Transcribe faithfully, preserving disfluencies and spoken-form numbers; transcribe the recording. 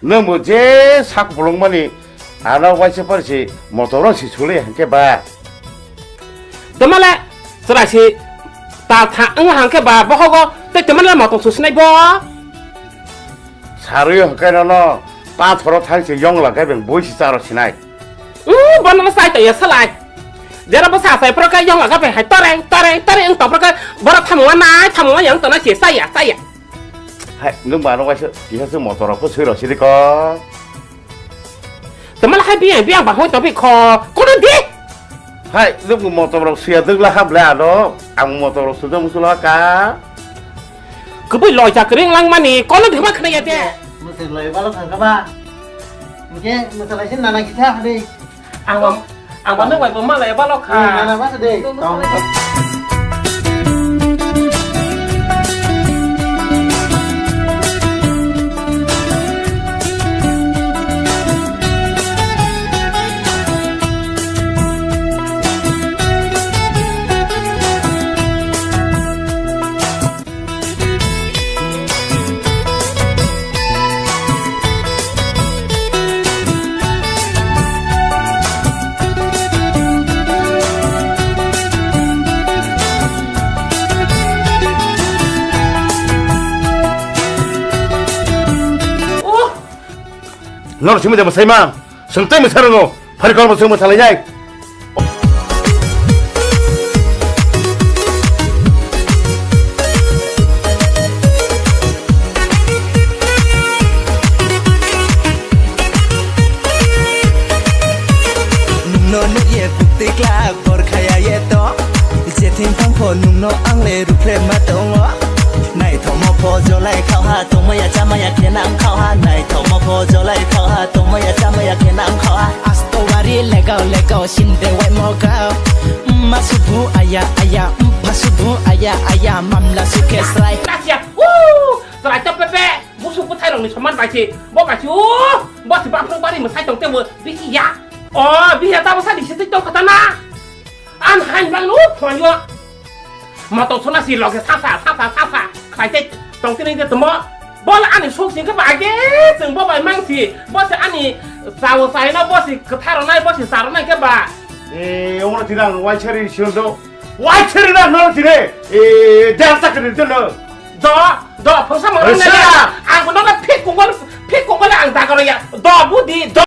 Nwng bo je sak bolong mani ano waisa parsi motor no si suli hangke ba. Tamale chwrai si ta tha wng hangke ba bohogo tei tamale motor susinai bo. Sarui hangke no no pathoro thang si yong lagai beng boi si charo sinai. Umm, bono no sai tongya salai. Jera bo sa sai pro ka yong lagai beng hai toreng toreng toreng wng tong pro ka boro thamung nai thamung yang tona si saya saya. Hai, nwng ba ano waisa kisa se motor rok pho sui rok sidi ko. Tamale hai biyang biyang ba hoi tong pi kho. Kono di. Hai, nwng bo motor rok suya dwgla hap le ano. Ang motor rok sujak musulo ka. Kubui loisa kring lang mani. Kono di ma khna ya de. Mwsai lai balo thang ka ba. Hingke mwsai lai sin nana kisa hadi. Ang ba, ang ba nwng bai bo malai balo kha. Nana ba de. Tong. Nor simi de mwsai ma, swng tei mwsai rwngo. Phari kormo se mwsalainai. Nungno nukye bukti klak bor khaya ye to. Jething thang pho nungno ang le rukhle ma tongo. Naithokma pho jolai khao ha, tongmaya chamaya khe nang khao ha. Naithokma pho jolai khao ha, tongmaya chamaya khe nang khao ha. Asto wari legao legao sinde wai mogao. Mma subu aya aya, mpha subu aya aya, mamla sukhe srai. Tasia, uh, srai to pepe, busuk bwthai rokni soman bai si, bo bai si, uh, bo si baphung bari mwsai tong tebo, bisi ya. O, biya tabo sadi sitwi tong kha ta na. An hain bang no phonyo. Moto sona si loge sasa, sasa, sasa. Khlai te tong tini de tomo. Bol ani sok sing khe ba age chwng bo bai mang si. Bo se ani sao sai no bo si kwtharo nai bo si saro nai khe ba. E, oro tini ang wai chari sino do. Wai chari na no tini. E, dan sa kene do no. Do, do, phangsa mo. Ang bo no phik kongol, phik kongol ang dagaro ya. Do budi, do.